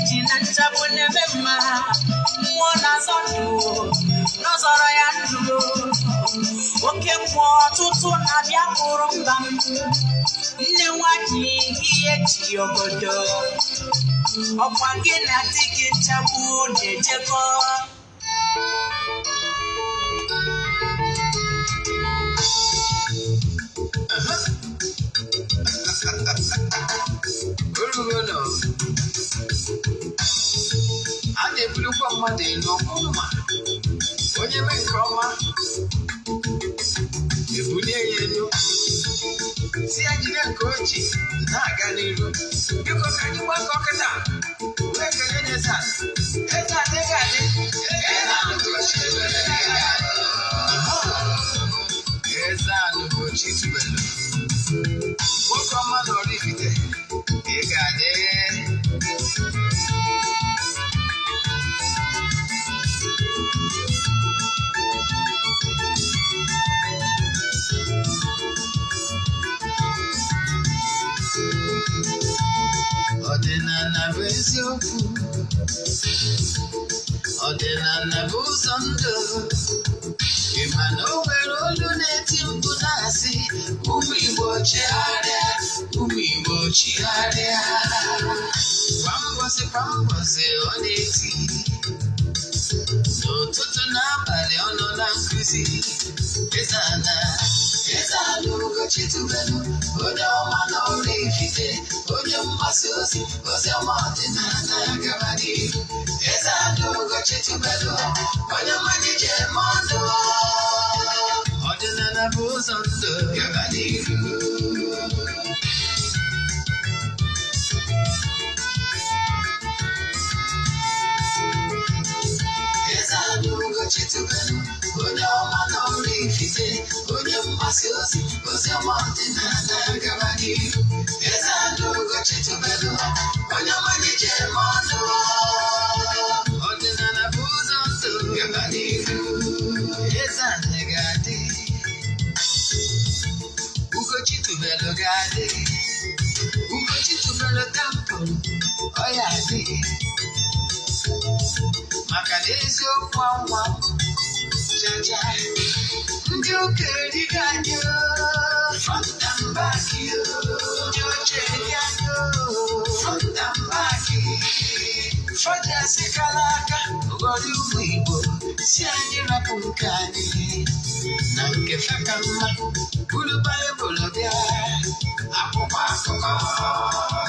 Ji na nchagbu na-eme mma, mmụọ na-azọ ndụ, n'ọzọrọ ya ndụ. Oke mmụọ ọtụtụ na-abịa kụrụ mba m. Nne nwanyị ihe ji obodo, ọkwa gị na di gị nchagbu na-ejekọ. Orugono. A na-ebulukwa mmadụ elu ọkụma onye mee nke ọma, ebulie ya elu, si ya jide nke o ji na-aga n'iru. Biko, ka anyị gbakọ kịta wee kelee nye eze. Eze adịghị adị. Eze Ugochi tubelu, nwoke ọma na Oraifite, ị ga-adị. Ọdịnala bụ eziokwu, ọdịnala bụ ụzọ ndụ. Ị ma na o nwere olu na-eti mkpu na-asị, "Ụmụ Igbo, chigharịa, ụmụ Igbo, chigharịa." Kwa mbọsị kwa mbọsị ọ na-eti, n'ụtụtụ n'abalị ọ nọ na nkụzi. Eze ana, Eze Ana Ugochi tubelu, onye ọma na Oraifite, onye mgbasa ozi ozi ọma ọdịnala, gaba n'ihu. Eze Ana Ugochi tubelu, onye mmanya ji eme ọnụ. Ọdịnala bụ ụzọ ndụ, gaba n'ihu. Eze Ana Ugochi tubelu, onye ọma na Oraifite, onye mgbasa ozi ozi ọma ọdịnala, gaba n'ihu. Eze Ana Ugochi tubelu, onye mmanya ji eme ọnụ. Ọdịnala bụ ụzọ ndụ, gaba n'ihu. Eze Ana ga-adị, Ugochi tubelu ga-adị, Ugochi tubelu temple ọ ya adị, maka na eziokwu anwa jaja ndị ụka erigo anyị front and back, ndị oche eri anyị front and back. Ụfọdụ asị kara aka ụghọrọ ụmụ Igbo si anyị rapụ nke anyị na nke fe ka mma, buru Baịbụl bịa, akwụkwọ akụkọ,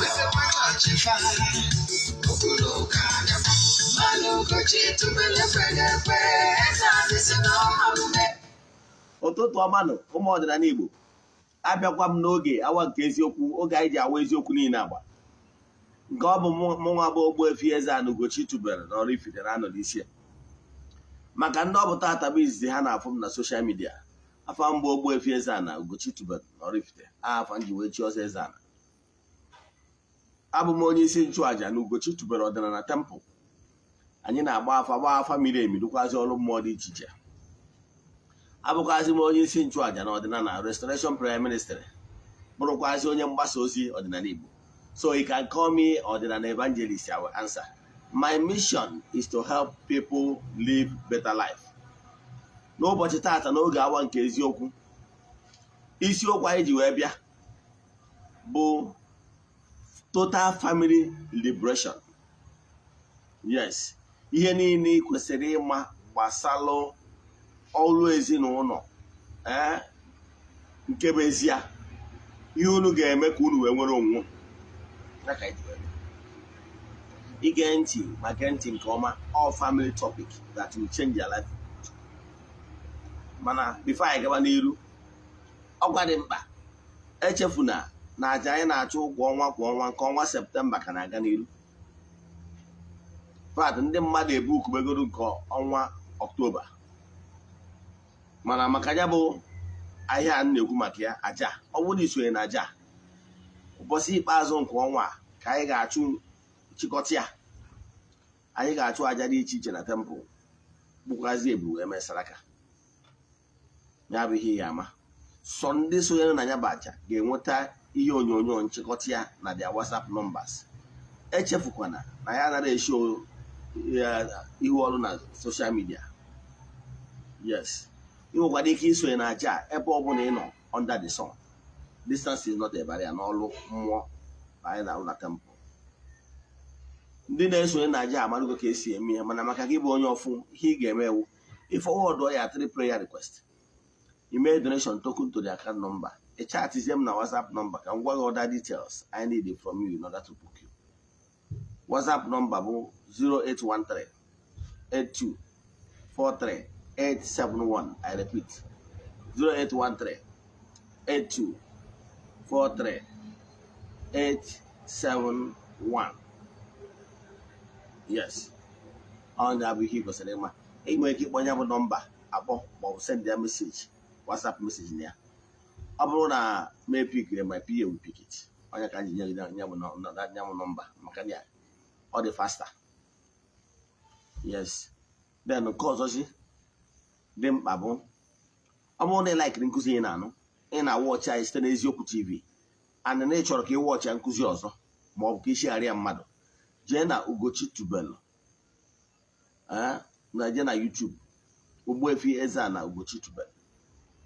mepekwa chọọchị fa. Okpuru ụka agakwa mmanụ. Ugochi tubelu ekweghị ekwe, eze anyị si na ọma mme. Ụtụtụ ọma nụ, ụmụ ọdịnala Igbo. Abịakwa m n'oge awa nke eziokwu, oge anyị ji awa eziokwu niile agba nke ọ bụ mụnwa bụ Ogbuefi Eze-Ana Ugochi tubelu na Oraifite na-anọ n'isi ya. Maka ndị ọ bụ tata bụ izizi ha na-afụ m na social media, afa mbụ Ogbuefi Eze-Ana Ugochi tubelu na Oraifite, afa nji wee chi ọzọ Eze-Ana. Abụ m onye isi nchụàja na Ugochi tubelu ọdịnala temple. Anyị na-agba afa, gbaa afa miri emi, rụkwazi ọrụ mmụọ dị iche iche. Abụkwazị m onye isi nchụàja na ọdịnala Restoration Prayer Ministry, bụrụkwazị onye mgbasa ozi ọdịnala Igbo. So you can call me ọdịnala evangelist, I will answer. My mission is to help people live better life. N'ụbọchị tata, n'oge awa nke eziokwu, isiokwu anyị ji wee bịa bụ total family liberation. Yes, ihe niile ị kwesịrị ịma gbasalụ ọrụ ezinụlọ, ee, nke bụ ezie ihe unu ga-eme ka unu wee nwere onwe ya ka anyị ji wee bịa. Ige ntị ma gee ntị nke ọma, all family topic that will change your life. Mana before anyị gaba n'iru, ọgwa dị mkpa: echefuna na aja anyị na-achụ kwa ọnwa kwa ọnwa, nke ọnwa Septemba ka na-aga n'iru. Fat ndị mmadụ ebu ukubegoro nke ọnwa Ọktoba, mana maka ya bụ ahịa a na-ekwu maka ya, aja, ọ bụrụ na isonye na aja ụbọchị ikpeazụ nke ọnwa a, ka anyị ga-achụ chịkọta ya. Anyị ga-achụ aja dị iche iche na temple, gbukwazi ebu wee mesara ya bụ ihe ya ama. Sọ ndị sonyere na ya bụ aja ga-enweta ihe onyonyo nchịkọta ya na their WhatsApp numbers. Echefukwana na ya anaghị eshow ihu ọrụ na social media. Yes, ị nwekwara ike isonye na aja a ebe ọ bụla ị nọ under the sun. Distance is not a barrier n'ọlụ mmụọ na anyị na-arụ na temple. Ndị na-esonye na aja amarụgo ka esi eme ya, mana maka gị bụ onye ọfụ, ihe ị ga-eme ewu ị forward ya three prayer request, email donation token to the account number, ị chatizie m na WhatsApp number ka m gwa gị other details I need from you in order to book you. WhatsApp number bụ 0813 82 43 871. I repeat, 0813 82 43 871. Yes, ọ na-abụ ihe ị kwesịrị ịma. Ị nwere ike ịkpọ ya bụ nọmba akpọ maọbụ send ya message, WhatsApp message na ya. Ọ bụrụ na m epickiri, my PA will pick it. Onye ka m ji nye gị ya bụ nọmba maka na ya ọ dị faster. Yes, then nke ọzọzi dị mkpa bụ, ọ bụrụ na ị likeiri nkụzi ị na-anụ, ị na-awatchị anyị site n'Eziokwu TV, and na ị chọrọ ka ị watchị ya nkụzi ọzọ ma ọ bụ ka ị share mmadụ, jee na Ugochi Tubelu, na jee na YouTube, Ogbuefi Eze-Ana Ugochi Tubelu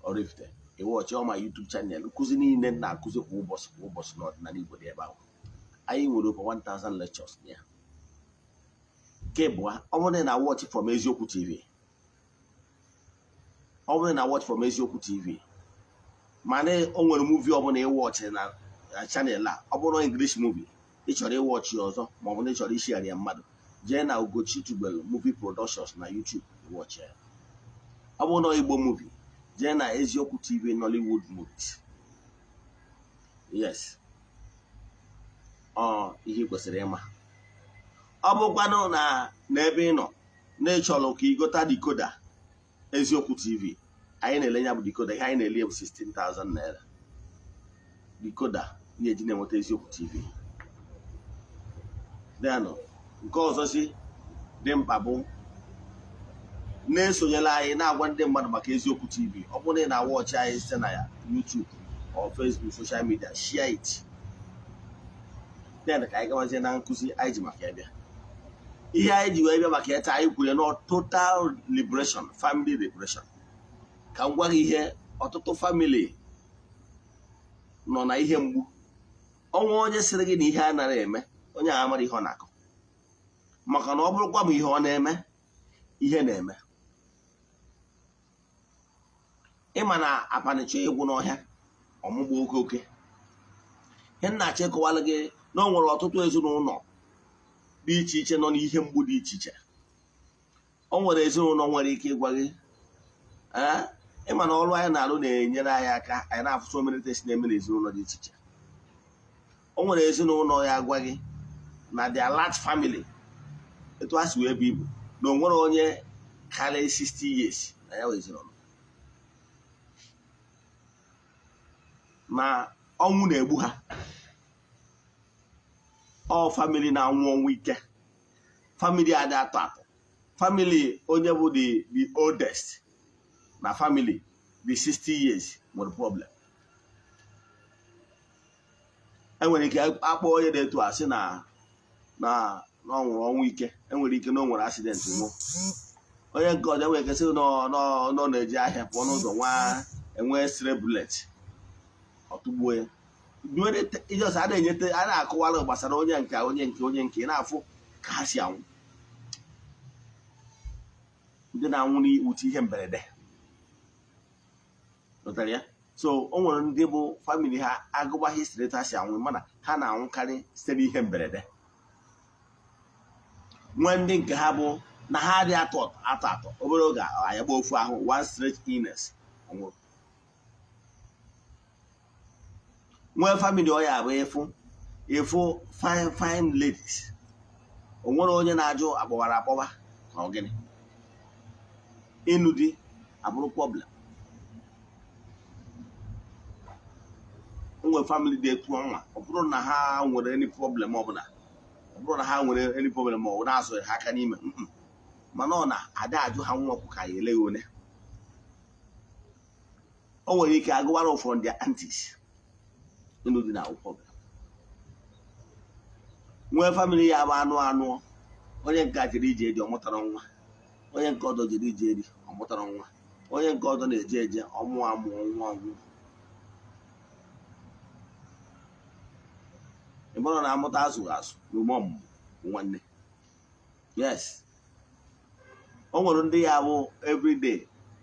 Oraifite, ịwatchị ọma YouTube channel. Nkụzi niile na-akụzi kwa ụbọchị kwa ụbọchị n'ọdịnala Igbo dị ebe ahụ. Anyị nwere over 1000 lectures na ya. Nke abụọ, ọ bụrụ na ị na-awatchị from Eziokwu TV, ọ bụrụ na ị na-awatchị from Eziokwu TV, mana o nwere movie ọbụla ịwatchị na channel a, ọ bụrụ English movie, ị chọrọ ịwatchị ọzọ ma ọ bụ na ị chọrọ ishare ya mmadụ, jee na Ugochi Tubelu Movie Productions na YouTube, watch ya. Ọ bụrụ na Igbo movie, jee na Eziokwu TV Nollywood movies. Yes, ọ ihe ị kwesịrị ịma. Ọ bụkwanụ na n'ebe ị nọ na ịchọrọ ka ị gota decoder Eziokwu TV anyị na-ele, ya bụ decoder, ihe anyị na-ele bụ 16,000 naira. Decoder na-eji na-enweta Eziokwu TV. Denụ nke ọzọzi dị mkpa bụ na-esonyela anyị, na-agwa ndị mmadụ maka Eziokwu TV. Ọ bụrụ na ị na-awatchị anyị site na ya YouTube or Facebook, social media, share it. Then ka anyị gawazie na nkụzi anyị ji maka ya bịa. Ihe anyị ji wee bịa maka ya taa, anyị kwuru na total liberation, family liberation. Ka m gwa gị ihe, ọtụtụ family nọ na ihe mgbu ọnwa. Onye sịrị gị na ihe a nara eme, onye a amara ihe ọ na-akọ, maka na ọ bụrụkwa bụ ihe ọ na-eme, ihe na-eme. Ịma na apanichọ ịgwụ n'ọhịa ọmụgbụ oke oke. Ihe nna achọ ịkọwalụ gị na o nwere ọtụtụ ezinụlọ dị iche iche nọ n'ihe mgbu dị iche iche. O nwere ezinụlọ nwere ike ịgwa gị, ee, ịma na ọrụ anyị na-arụ na-enyere anyị aka, anyị na-afụ so many things na-eme n'ezinụlọ dị iche iche. O nwere ezinụlọ ya agwa gị na their large family, etu ha si wee bụ ibu, na o nwere onye karịrị 60 years na ya wee ezinụlọ, na ọnwụ na-egbu ha. Ọ family na-anwụ ọnwụ ike, family adị atọ atọ, family onye bụ the oldest na family, the 60 years, nwere problem. Enwere ike akpọ onye na-etu asị na ọ nwụrụ ọnwụ ike. Enwere ike na o nwere accident nwụọ. Onye nke ọzọ enwere ike sị na ọ na-eji ahịa pụọ n'ụzọ nwa enwee stray bullet, ọtụgbuo ya. Ijọs a na-enyete, a na-akọwara gbasara onye nke, onye nke, onye nke ị na-afụ ka ha si anwụ, ndị na-anwụ n'ute ihe mberede. Ghọtara ya? So o nwere ndị bụ family ha, agụba history etu ha si anwụ, mana ha na-anwụkarị site n'ihe mberede. Nwee ndị nke ha bụ na ha adịghị atọ atọ atọ, obere oge ayagba ofu ahụ, one straight illness, ọnwụrụ. Nwee family ọ ya bụ ịfụ ịfụ fine fine ladies, o nwere onye na-ajụ akpọwara akpọwa ka ọ gịnị, ịnụ di abụrụ problem. O nwere family dị etu ọnwa, ọ bụrụ na ha nwere any problem ọbụla, ọ bụrụ na ha nwere any problem ma ọ bụ na-azụghị ha aka n'ime, mana ọ na-ada ajụ ha nwa ọkụ ka ya eleghị one. O nwere ike agụwara from their aunties, ịnụ di na akwụkwọ. Nwee family ya bụ anụ anụ. Onye nke a jere ije dị, ọ mụtara nwa. Onye nke ọzọ jere ije dị, ọ mụtara nwa. Onye nke ọzọ na-eje eje, ọmụọ amụọ nwa ọgwụ. Ị bụrụ na amụta azụ azụ n'ume ọmụmụ bụ nwanne. Yes, o nwere ndị ya bụ everyday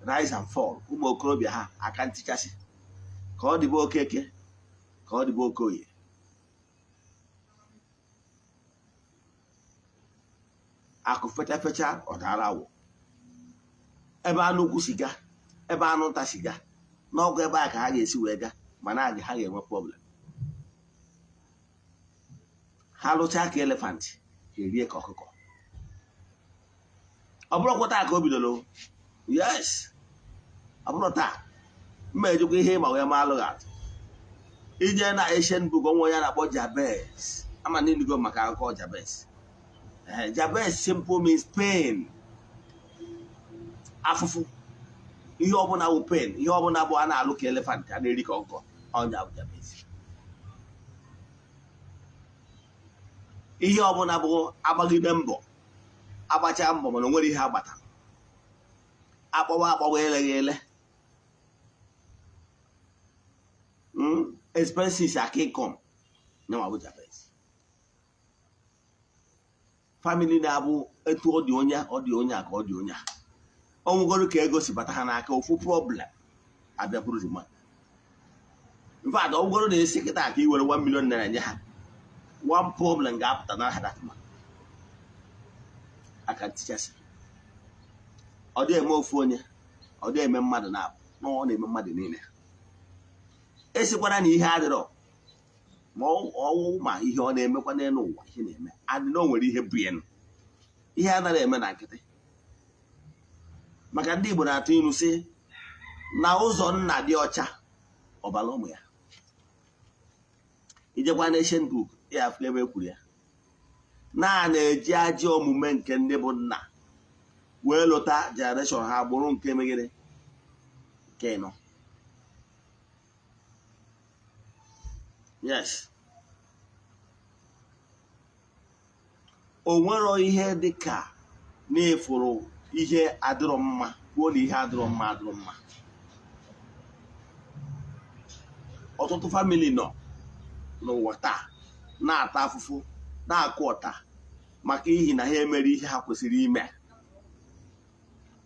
rise and fall. Ụmụ okorobịa ha aka ntichasị, ka ọ dịbe Okeke, ka ọ dịbe Okoye. Akụ fecha fecha, ọ dara awọ. Ebe anụ ukwu siga, ebe anụ nta siga n'ọgụ, ebe a ka ha ga-esi wee gaa. Mana ha ga-enwe problem. Ha lụchaa ka elephant, ha erie ka ọkụkọ. Ọ bụrụkwa taa ka o bidoro. Yes, ọ bụrụ taa mma ejikwa ihe ịma wee ma alụghị atụ. Ije na Ancient book, onwe ya na-akpọ Jabez. Ama nilugo maka akụkọ Jabez. Jabez simple means pain, afụfụ. Ihe ọbụla bụ pain, ihe ọbụla bụ a na-alụ ka elephant, a na-eri ka ọkụkọ, ọnya bụ Jabez. Ihe ọbụla bụ agbagide mbọ, agbacha mbọ, mana o nwere ihe agbatara, akpọwa akpọwa, eleghị ele. Expenses aka income nyanwa bụ Jabez. Family na-abụ etu ọ dị onye, ọ dị onye a ka ọ dị onye a. O nwegoro ka ego si bata ha n'aka, ofu problem abịakwuru the man. In fact, ọ bụgoro na esi kịta ka i were 1 million naira nye ha, one problem ga-apụta n'aha that man. Aka ntichasị. Ọ dị eme ofu onye, ọ dị eme mmadụ na-abụ na ọ na-eme mmadụ niile. Esikwara na ihe adịrọ ma ọwụ ma ihe ọ na-emekwa n'elu ụwa, ihe na-eme adị na o nwere ihe bụ ya. Ihe anaghị eme na nkịtị, maka ndị Igbo na-atụ ilu sị na ụzọ nna dị ọcha, ọbara ụmụ ya. Ijekwa na Ancient book ya, afụ ebe e kwuru ya na a na-eji ajọ omume nke ndị bụ nna wee lụta generation ha, agbụrụ nke megide nke ịnọ. Yes, o nwero ihe dị ka na-efuru ihe adịrọ mma, kwuo na ihe adịrọ mma adịrọ mma. Ọtụtụ family nọ n'ụwa taa na-ata afụfụ, na-akụ ọta, maka ihi na ha emere ihe ha kwesịrị ime.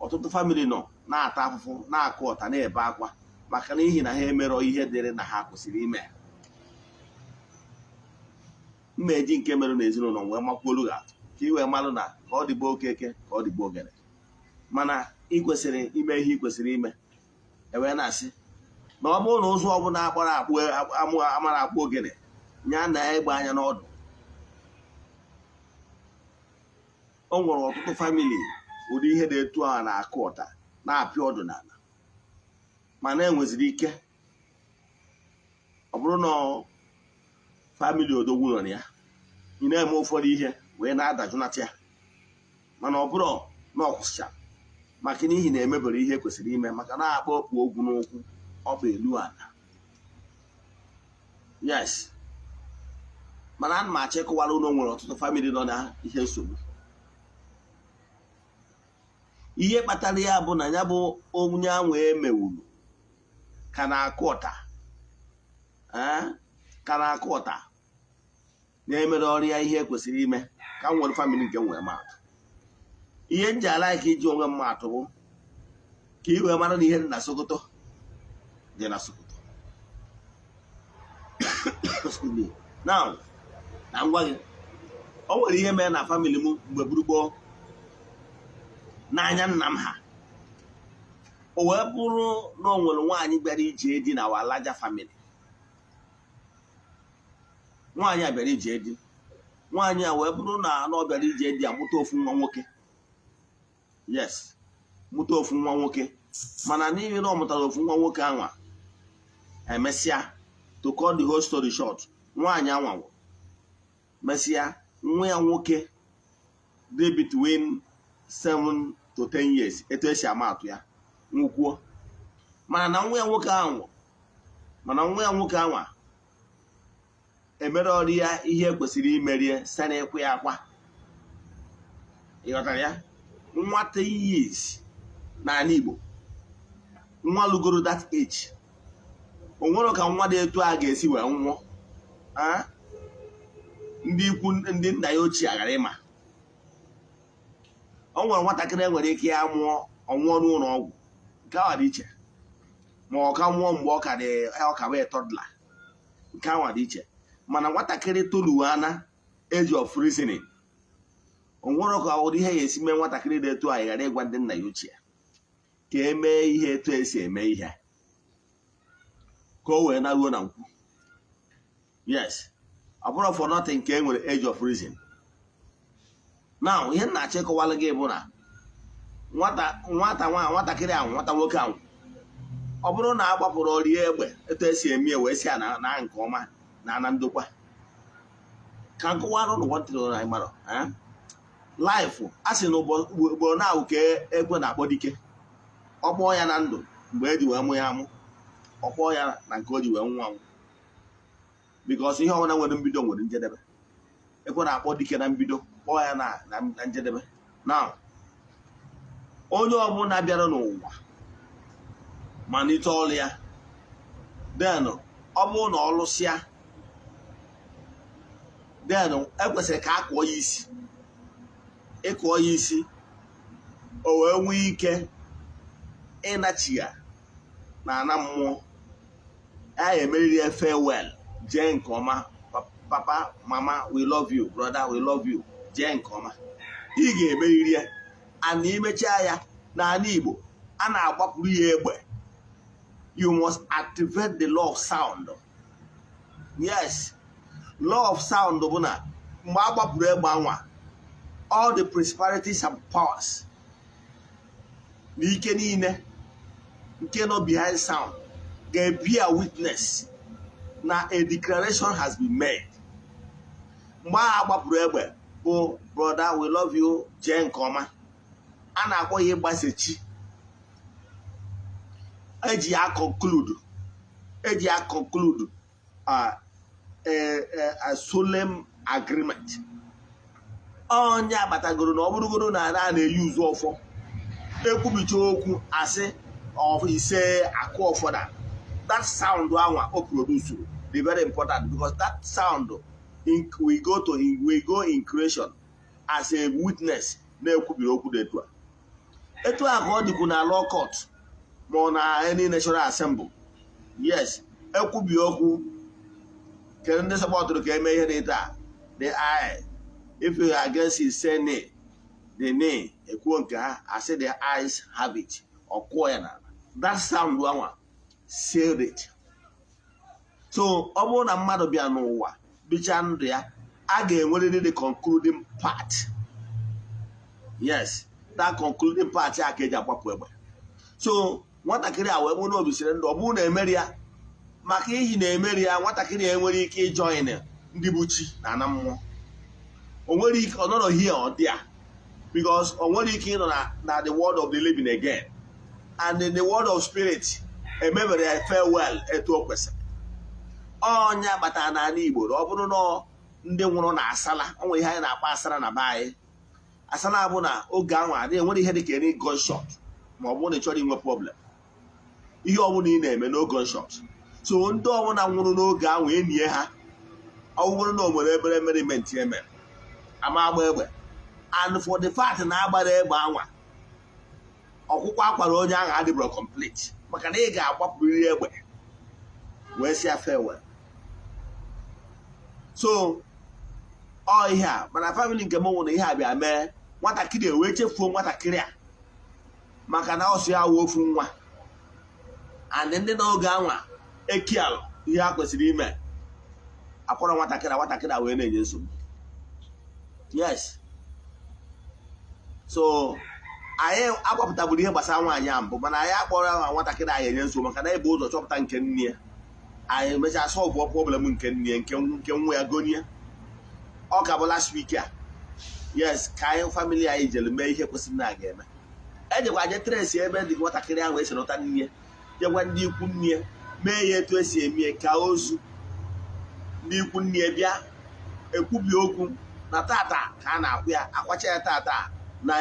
Ọtụtụ family nọ na-ata afụfụ, na-akụ ọta, na-ebe akwa, maka na ihi na ha emerọ ihe dịrị na ha kwesịrị ime. Mma eji nke mere n'ezinụlọ wee makwuolu gị atụ, ka ị wee malụ na ka ọ dịgbo Okeke, ka ọ dịgbo Ogene, mana ị kwesịrị ime ihe ị kwesịrị ime. Ewee na-asị na ọ bụrụ na ụzọ ọbụla akpọrọ akpụ amara akpụ ogene ya na egbe anya n'ọdụ. O nwere ọtụtụ family ụdị ihe dị etu a na-akụ ọta, na-apịa ọdụ n'ala, mana enweziri ike ọ bụrụ na family odogwu nọ na ya, ị na-eme ụfọdụ ihe wee na-adajụnata ya. Mana ọ bụrụ na ọ kwụsịchara, maka n'ihi na emebere ihe kwesịrị ime, maka na-akpọ okpu ogwu n'ụkwụ, ọ bụ elu ala. Yes, mana ana m achọ ịkọwara ụlọ nwere ọtụtụ family nọ na ihe nsogbu. Ihe kpatara ya bụ na ya bụ onye ahụ emewuru ka na-akụ ọta, ka na-akụ ọta na-emere ọrịa ihe kwesịrị ime. Ka m nwere family nke m nwere maatụ. Ihe m ji ala ka iji onwe m maatụ bụ ka ị wee mara na ihe dị na Sokoto dị na Sokoto. Excuse me. Now, na ngwa gị, o nwere ihe mere na family m mgbe gburu n'anya nna m ha. O wee bụrụ na o nwere nwaanyị bịara ije di na walaja family. Nwaanyị a bịara ije di. Nwaanyị a wee bụrụ na ọ bịara ije di, amụta ofu nwa nwoke. Yes, mụta ofu nwa nwoke. Mana n'ihi na ọ mụtara ofu nwa nwoke anwa, emesịa, to cut the whole story short, nwaanyị anwa nwụrụ. Mesịa, nwa ya nwoke dị between 7 to 10 years, etu esi ama atụ ya, nwụkwuo. Mana na nwa ya nwoke ahụ nwụrụ, mana nwa ya nwoke anwa Emere ọrụ ya ihe kwesịrị imerie site n'ịkwụ ya akwa. Ịghọtara ya? Nwa 10 years n'ala Igbo, nwa lugoro that age, o nwere ka nwa dị etu a ga-esi wee nwụọ? Ndị ikwu, ndị nna ya ochie aghara ịma. O nwere nwatakịrị enwere ike ya mụọ, ọnwụọ n'ụlọ ọgwụ, nke ahụ dị iche. Ma ọ ka nwụọ mgbe ọ ka dị, ọ ka wee toddler, nke ahụ dị iche. Mana nwatakịrị toruo na age of reasoning, o nwere ka ụdị ihe ya esi mee nwatakịrị dị etu a ghara ịgwa ndị nna ya ochie ka e mee ihe etu esi eme ihe ka o wee naruo na nkwu. Yes, ọ bụrụ for nothing ka e nwere age of reason. Now, ihe m na-achọ ịkọwalụ gị bụ na nwata nwata nwa nwatakịrị ahụ, nwata nwoke ahụ, ọ bụrụ na a gbapụrụ ọrie egbe etu esi eme ya wee si ya na na nke ọma na ana ndokwa, ka nkọwara ụnụ nwantịrị anyị mara life a sị na ugboro na ahụ ka ekwe na-akpọ dike. Ọ kpọọ ya na ndụ mgbe eji wee mụ ya amụ, ọ kpọọ ya na nke o ji wee nwụ anwụ, because ihe ọbụla nwere mbido nwere njedebe. Ekwe na-akpọ dike na mbido, kpọọ ya na njedebe. Now, onye ọbụla bịara n'ụwa malite ọrụ ya, then ọ bụrụ na ọ lụsịa, then ekwesịrị ka a kụọ ya isi. Ịkụọ ya isi, o wee nwee ike ịnachi ya na ana mmụọ ya emeriri ya farewell, jee nke ọma, papa, mama, we love you, brother, we love you, jee nke ọma. Ị ga-emeriri ya ana imechaa ya. N'ala Igbo, a na-agbapụrụ ya egbe. You must activate the law of sound. Yes, law of sound bụ na mgbe a gbapụrụ egbe anwa, all the principalities and powers na ike niile nke nọ behind sound ga-bear witness na a declaration has been made. Mgbe a gbapụrụ egbe bụ "Brother, we love you, jee nke ọma." A na-akpọ ya ịgbasechi. Eji ya conclude a solemn agreement. Onye agbatagoro na ọ bụrụgoro na a na-eyuzu ọfọ ekwubicha okwu, asị ise akụ ọfọ na that sound anwa o produce dị very important, because that sound in, we go to we go in creation as a witness na-ekwubiri okwu dị etu a. Etu a ka ọ dịkwu na law court ma ọ na any national assembly. Yes, ekwubi okwu, kedu ndị supportụrụ ka eme ihe dị taa? The aye. If you are against it, say nay. The nay ekwuo nke ha, asị the ayes have it. Ọ kụọ ya n'ala. That sound anwa sealed it. So ọ bụrụ na mmadụ bịa n'ụwa bichaa ndụ ya, a ga-enwerịrị the concluding part. Yes, that concluding part a ka eji agbapụ egbe. So nwatakịrị a wee bụrụ na obisiri ndụ, ọ bụrụ na emeri ya, maka ihi na emeri ya, nwatakịrị a enwere ike ịjoin ndị bụ chi na ana mmụọ. O nwere ike ọ nọrọ here or there, because o nwere ike ịnọ na the world of the living again and in the world of spirit emebere ya farewell etu o kwesịrị. Ọnya kpatara n'ala Igbo na ọ bụrụ na ndị nwụrụ na asala, ọ nwere ihe anyị na-akpọ asara na be anyị. Asala bụ na oge ahụ adịghị enwere ihe dị ka any gunshot, ma ọ bụrụ na ị chọrọ inwe problem, ihe ọbụla ị na-eme, no gunshot. So ndị ọbụla nwụrụ n'oge ahụ, enyi ha, ọ bụrụ na o nwere ebere merriment emere, ama agba egbe. And for the fact na agbara egbe anwa, ọkwụkwọ akwara onye ahụ adịbụrụ complete, maka na ị ga-agbapụrịrị egbe wee si ya farewell. So ọ ihe a, mana family nke m nwụrụ, ihe a bịa mee nwatakịrị ewee chefuo nwatakịrị a, maka na ọsọ ya wụ ofu nwa. And ndị n'oge anwa ekialụ ihe ha kwesịrị ime, akwara nwatakịrị a, nwatakịrị a wee na-enye nsogbu. Yes, so anyị agbapụtaburu ihe gbasara nwaanyị a mbụ, mana anyị akpọrọ ya nwatakịrị anyị enye nsogbu, maka na ebu ụzọ chọpụta nke nne ya. Anyị emechaa solve problem nke nne ya, nke nwa ya gonie. Ọ ka bụ last week a, yes, ka anyị family anyị jere mee ihe kwesịrị na a ga-eme. Ejekwa je trace ebe dị nwatakịrị ahụ esi nụta nne ya, jekwa ndị ikwu nne ya mee ya etu esi eme ka ozu. Ndị ikwu nne ya bịa ekwubi okwu na tata ka a na-akwụ ya, akwacha ya tata na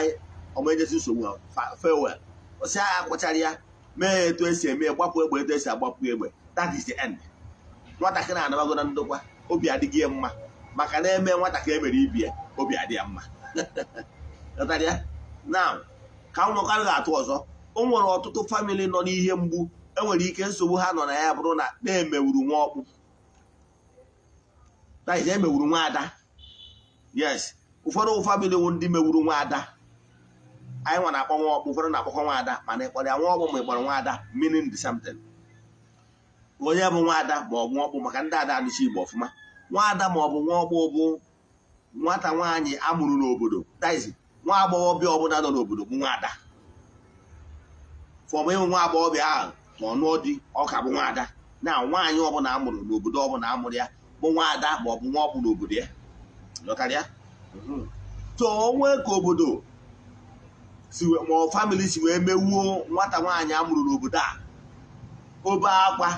ọmejesi nsogbu. Farewell, osi agha akwachara ya, mee ya etu esi eme ya, gbapụ egbe etu esi agbapụ egbe. That is the end. Nwatakịrị anabago na ndokwa, obi adịghị ya mma, maka na eme nwatakịrị emere ibie, obi adị ya mma. Ghọtara ya? Now, ka m nwekwara ga-atụ ọzọ. O nwere ọtụtụ family nọ n'ihe mgbu. Enwere ike nsogbu ha nọ na ya bụrụ na na-emewuru nwa ọkpụ, that is, emewuru nwa ada. Yes, ụfọdụ family wụ ndị mewuru nwa ada. Anyị nwa na-akpọ nwa ọkpụ, ụfọdụ na-akpọkọ nwa ada, mana ịkpọrọ ya nwa ọkpụ ma ịkpọrọ nwa ada, meaning the same thing. Onye bụ nwa ada ma ọ bụ nwa ọkpụ, maka ndị ada anụchi Igbo ọfụma, nwa ada ma ọ bụ nwa ọkpụ bụ nwata nwaanyị amụrụ n'obodo, that is, nwa agbọghọbịa ọbụla nọ n'obodo bụ nwa ada. From ịhụ nwa agbọghọbịa ahụ ma ọ nụọ di, ọ ka bụ nwa ada. Na nwaanyị ọbụla amụrụ n'obodo ọbụla amụrụ ya bụ nwa ada ma ọ bụ nwa ọkpụ n'obodo ya. Ghọtara ya? So onwe ka obodo si ma ọ family si wee mewuo nwata nwaanyị amụrụ n'obodo a, obe akwa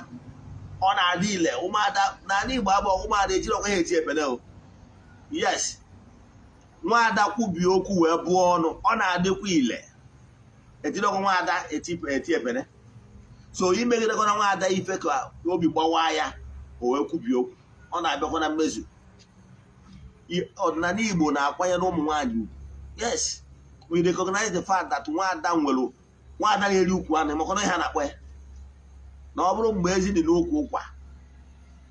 ọ na-adị ile. Ụmụada n'ala Igbo abụọ, ụmụada ejiri ọkwa ha eti ekpele o. Yes, nwaada kwubie okwu wee bụọ ọnụ, ọ na-adịkwa ile. Ejiri ọkwa nwaada eti eti ekpele. So imegidekwana nwaada ife ka obi gbawa ya, o wee kwubie okwu, ọ na-abịakwa na mmezu. Ọdịnala Igbo na-akwanyere ụmụ nwaanyị ugwu. Yes, we recognize the fact that nwaada nwere, nwaada na-eri ukwu anụ, makwana ihe a na-akpọ ya na ọ bụrụ mgbe ezi dị n'ukwu ụkwa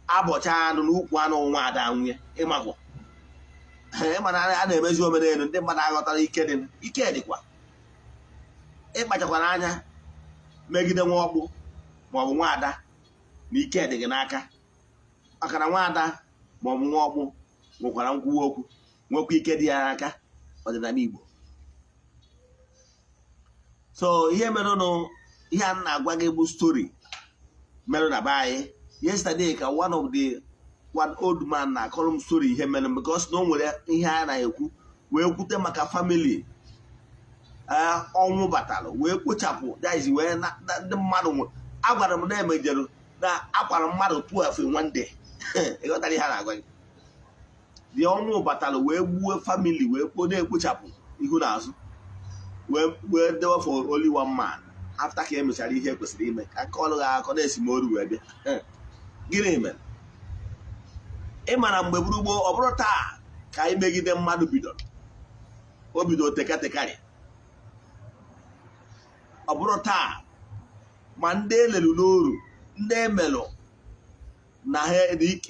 abọcha anụ n'ukwu anụ, nwaada nwunye. Ịmakwa, ịma na a na-emezi omenelu, ndị mmadụ aghọtara ike dị, ike dịkwa. Ịkpachakwara anya megide nwa ọkpụ maọbụ nwaada na ike dị gị n'aka, maka na nwaada maọbụ nwa ọkpụ nwekwara nkwuwa okwu, nwekwa ike dị ya n'aka ọdịnala Igbo. So ihe merenụ, ihe a na-agwa gị bụ story mere na be anyị yesterday, ka one of the one old man na-akọrọ m story ihe mere, because na o nwere ihe a na-ekwu wee kwute maka family ọnwụ batara wee kpochapụ, that is, wee ndị mmadụ nwere. Agwara m na emejere na akwara mmadụ 12 in one day. Ịghọtara ihe a na-agwa gị? The ọnwụ batara wee gbuo family, wee kpo na-ekpochapụ ihu na azụ, wee dewe for only one man after ka e mechara ihe kwesịrị ime. Ka nke ọlụ gị akọ na-esi m oru wee bịa. Gịnị mere? Ị mara mgbe gburu gboo, ọ bụrụ taa ka anyị megide mmadụ bidoro, o bidoro tekatekarị. Ọ bụrụ taa, ma ndị elelu n'oru, ndị emelụ na ha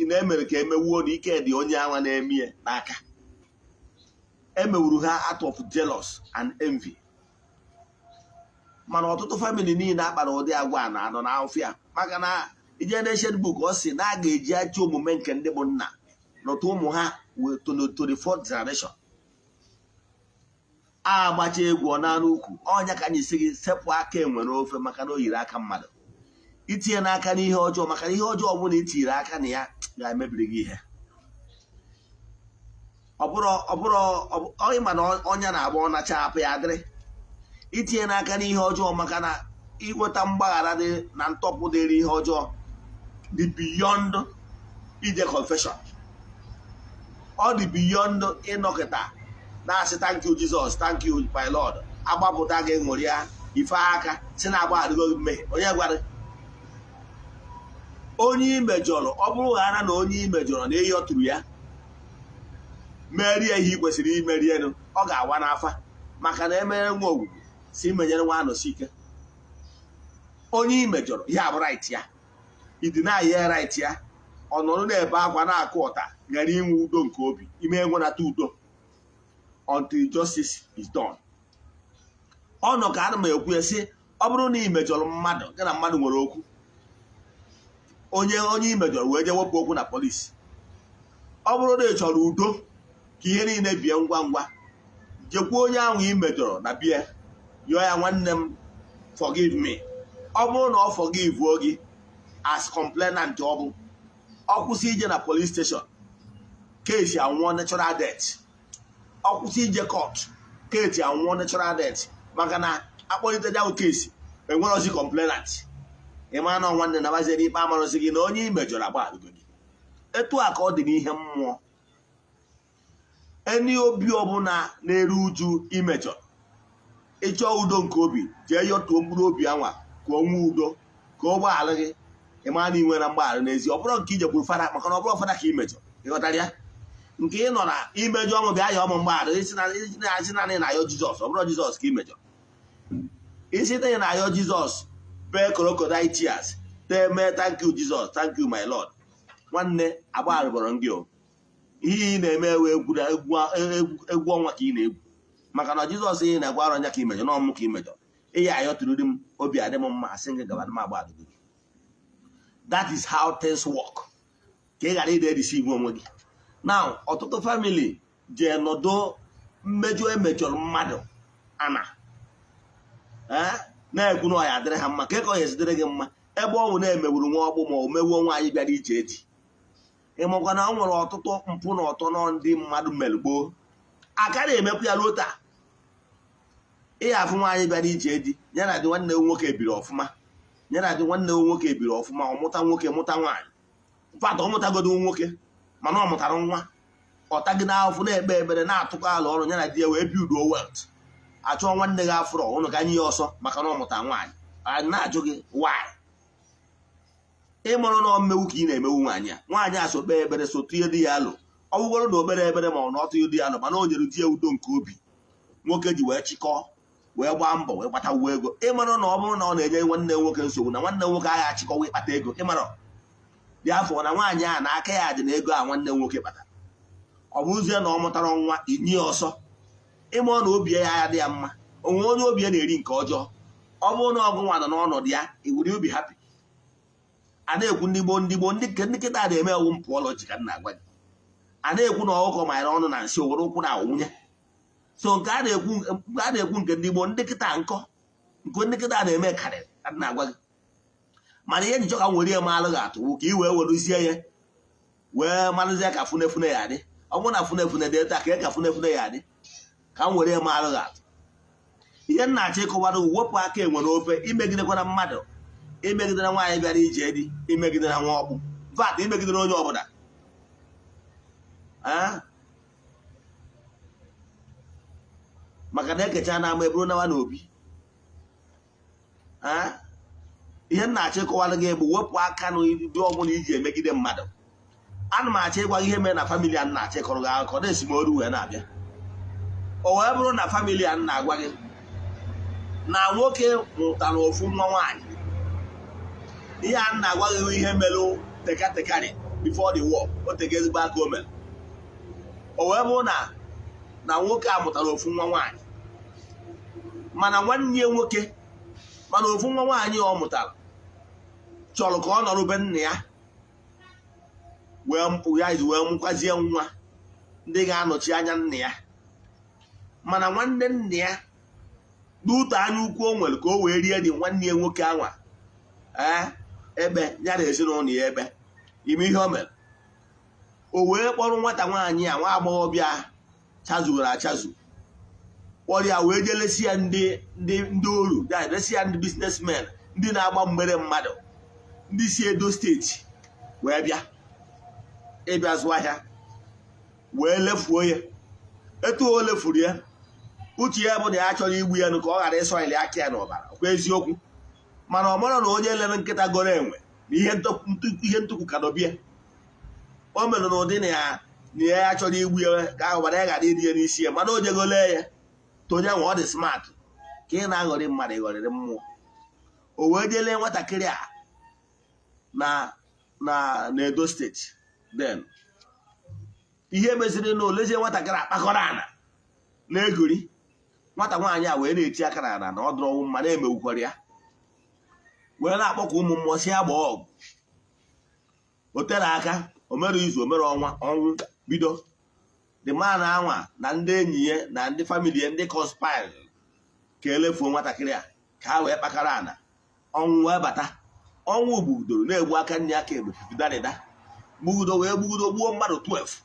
na emere ka emewuo na ike dị onye anwa na-eme ya n'aka, emewuru ha out of jealous and envy. Mana ọtụtụ family niile akpara ụdị agwa a na-anọ n'afịa, maka na ije na book, ọ sị na a ga-eji ajọ omume nke ndị bụ nna lọta ụmụ ha to the fourth generation. A agbacha egwu ọ na-anụ ukwu ọnya. Ka anyị si gị sepụ aka enwe n'ofe, maka na o yiri aka mmadụ. Itinye n'aka n'ihe ọjọọ, maka na ihe ọjọọ ọbụla itinyere aka na ya ga-emebiri gị ihe. Ọ bụrụ ịma na ọnya na-agba ọ nacha apụ ya adịrị itinye n'aka n'ihe ọjọọ, maka na inweta mgbaghara dị na ntọpụ dịrị ihe ọjọọ dị beyond ije confession, ọ dị beyond ịnọkịta na-asị, "Thank you, Jesus, thank you, my Lord." Agbapụta gị, ṅụrịa, ife aka si na agbagharịgo gị mmehie. Onye gwara onye imejọrọ, ọ bụrụ ghara na onye imejọrọ na ịyọturu ya, merie ihe ị kwesịrị imeri elu, ọ ga-awa n'afa, maka na emere nwa ogwugwu si imenyere nwa anọsi ike. Onye imejọrọ ya bụ right ya, idina ya right ya, ọ nọrọ na-ebe akwa na-akụ ọta, ghara inwe udo nke obi, ime enwenata udo until justice is done. Ọ nọ ka ana m ekwu ya sị, ọ bụrụ na ị mejọrọ mmadụ, gị na mmadụ nwere okwu, onye onye ị mejọrọ wee jee wepụ okwu na polisi, ọ bụrụ na ị chọrọ udo ka ihe niile bie ngwa ngwa, jekwuo onye ahụ ị mejọrọ na bie, yọọ ya, "Nwanne m, forgive me." Ọ bụrụ na ọ forgive gị as complainant, ọ bụ ọ kwụsị ije na police station, case anwụọ natural death. Ọ kwụsị ije court, case anwụọ natural death, maka na akpọlite ya case, enwerozi complainant. Ị ma na nwanne na bazie n'ikpe amarụzi gị na onye ị mejọrọ agbagharịgo gị. Etu a ka ọ dị n'ihe mmụọ. Eni obi ọbụla na-eru uju imejọ, ịchọọ udo nke obi, jee yọtuo mkpụrụ obi anwa ka o nwee udo, ka ọ gbaghara gị. Ị mara na ị nwere mgbaghara n'ezi. Ọ bụrụ nke ijekwuru fada, maka na ọ bụrụ fada ka imejọ, ịghọtara ya? Nke ị nọ na imejọ ọmụ, bịa ya ọmụ mgbaghara. Isi naanị na-ayọ Jizọs, ọ bụrụ Jizọs ka imejọ, isi na ị na-ayọ Jizọs, bee crocodile tears, tee mee, "Thank you, Jesus, thank you, my Lord." Nwanne, agbagharịbọrọ gị o. Ihe ị na-eme ewe egwu egwu ọnwa ka ị na-egwu, maka na Jizọs ị na-agwa arọ nya ka imejọ na ọmụ ka imejọ, ị ya ayọtụrụ di m, obi adị m mma, asị gị gaba, m agba gị. That is how things work, ka ị ghara ịda edeceive onwe gị. Now, ọtụtụ family jee nọdụ mmejọ emejọrọ mmadụ ana na-ekwu na ọ ya adịrị ha mma. Ka ọ ya esidịrị gị mma ebe ọ bụ na-emegburu nwa ọkpụ ma ọ mewuo nwaanyị bịara ije eji? Ịmakwa na ọ nwere ọtụtụ mpụ na ọtọ nọ ndị mmadụ mere gboo aka na-emekwu ya ruo taa. Ịya afụ nwaanyị bịara ije di ya na di nwanne nwoke biri ọfụma, ya na di nwanne nwoke biri ọfụma, ọ mụta nwoke, mụta nwaanyị. Mfat, ọ mụtagodo nwoke, mana ọ mụtara nwa, ọ tagide ahụfụ, na-ekpe ekpere, na-atụkọ ala ọrụ, ya na di ya wee build wealth. Achọọ nwanne gị afụrọ ụnụ ka nye ya ọsọ maka na ọ mụta nwaanyị. A na-ajụ gị, why? Ịmụrụ na mmewu ka ị na-emewu nwaanyị a. Nwaanyị a so kpee ekpere, so tụnye di ya alụ. Ọ bụgoro na okpere ekpere ma ọ na ọ tụnye di ya alụ, mana o nyere di ya udo nke obi, nwoke ji wee chịkọọ, wee gbaa mbọ, wee kpatawuo ego. Ịmara na ọ bụrụ na ọ na-enye nwanne nwoke nsogbu, na nwanne nwoke agha achịkọwa ịkpata ego. Ịmara dị afọ na nwaanyị a na aka ya dị na ego a nwanne nwoke kpatara. Ọ bụrụzie na ọ mụtara nwa, inye ya ọsọ. Ịma na obi ya ya dị ya mma. Onwe onye obi ya na-eri nke ọjọọ? Ọ bụrụ na ọgụ nwa nọ n'ọnọdụ ya, iwere obi happy. A na-ekwu ndị gboo, ndị gboo, ndị ndị kịta na-eme ewu mpụọlọji ka m na-agwa gị. A na-ekwu na ọkụkọ manyere ọnụ na nsị owere ụkwụ na awụnye. So nke a na-ekwu, nke a na-ekwu, nke ndị gboo, ndị kịta nkọ, nke ndị kịta na-eme karịrị ka m na-agwa gị. Mana ihe njichọ ka m were ya maalụ gị atụ ka ị wee werezie ya wee malụzie ka funefune ya adị. Ọ bụrụ na funefune dị etu a, ka funefune ya adị, ka m were ya maalụ gị atụ. Ihe m na-achọ ịkọwara, wepụ aka enwe n'ofe. Imegidekwana mmadụ, imegidere nwaanyị bịara ije di, imegidere nwa ọkpụ vat, imegidere onye ọbụla. Ah? Maka na ekecha na ama eburu nawa n'obi. Ah? Ihe m na-achọ ịkọwara gị bụ wepụ aka n'ụdị ọbụla iji emegide mmadụ. Ana m achọ ịgwa gị ihe mere na family a m na-achọ ịkọrọ gị akụkọ na esimolu wee na-abịa. O wee bụrụ na family a m na-agwa gị na nwoke mụtara ofu nwa nwaanyị. Ihe a m na-agwa gị bụ ihe mere tekatekari before the war. O tega ezigbo aka o mere. O wee bụrụ na nwoke a mụtara ofu nwa nwaanyị, mana nwanne ya nwoke, mana ofu nwa nwaanyị ọ mụtara chọrọ ka ọ nọrọ be nna ya wee ya ji wee mụkwazie nwa ndị ga-anọchi anya nna ya. Mana nwanne nna ya, n'ute anya ukwu o nwere ka o wee rie dị nwanne ya nwoke anwa, ee, ebe ya na ezinụlọ ya ebe ime ihe o mere, o wee kpọrọ nwata nwaanyị a, nwa agbọghọbịa chazuru achazu, kpọrọ ya wee jee lesi ya ndị oru ya, lesi ya ndị businessmen, ndị na-agba mgbere mmadụ, ndị si Edo Steeti wee bịa ịbịa zụọ ahịa, wee lefuo ya. Etu o lefuru ya, uche ya bụ na ya chọrọ igbu ya nụ ka ọ ghara ịsọili aka ya n'ọbara. Kwa eziokwu, mana ọ mara na onye lere nkịta goro enwe na ihe ntụkwu ka dọbịa. O mere na ụdị na ya chọrọ igbu ya ka ọbara ya ghara ịdị ya n'isi ya, mana o jego lee ya tonye nwa. Ọ dị smart ka ị na-aghọrị mmadụ, ịghọrịrị mmụọ. O wee jee lee nwatakịrị a na Edo Steeti. Then ihe meziri na olezie nwatakịrị akpakọrọ ana na-egori nwata nwaanyị a, wee na-eti aka na ana na ọ dụrụ ọnwụ mma na-emewukwara ya, wee na-akpọkọ ụmụ mmụọ si ya gbaa ọgụ. O tere aka, o mere izu, o mere ọnwa, ọnwụ bido. The man anwa na ndị enyi ya na ndị family ya, ndị conspire ka elefuo nwatakịrị a ka ha wee kpakara ana, ọnwụ wee bata. Ọnwụ gbugidoro na-egbu aka nne aka egbe fidarịda, gbugido wee gbugido gbuo mmadụ 12.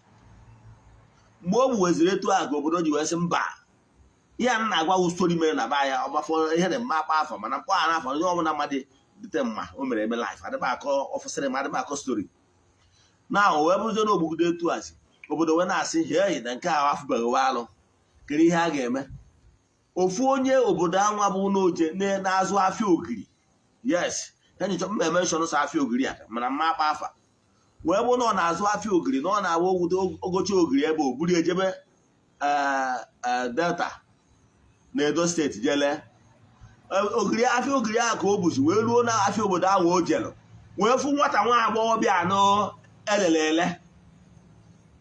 Mgbe o gbuweziri etu a ka obodo ji wee sị mba. Ihe a m na-agwa wụ story mere na be ya. Ọgbafọ ihe na mma akpa afọ, mana mkpọ a n'afọ onye ọbụla mmadụ dite mma o mere eme life adịba akọ ọfụsịrị ma adịba akọ story. Na o wee bụzie na ogbugide etu a si obodo wee na-asị, hei, na nke ahụ afụbeghị alụ. Kedu ihe a ga-eme? Ofu onye obodo anwa bụ n'oje na-azụ afịa ogiri, yes, enyicha mma emenshọn sọ afịa ogiri a, mana mma akpa afa wee bụ na ọ na-azụ afịa ogiri, na ọ na-agba ogwute ogochi ogiri ebe o buru ejebe Delta na Edo Steeti jele ogiri. Afịa ogiri ahụ ka o buzi wee ruo na afịa obodo ahụ o jelu wee fụ nwata nwa agbọghọbịa anọ elele ele,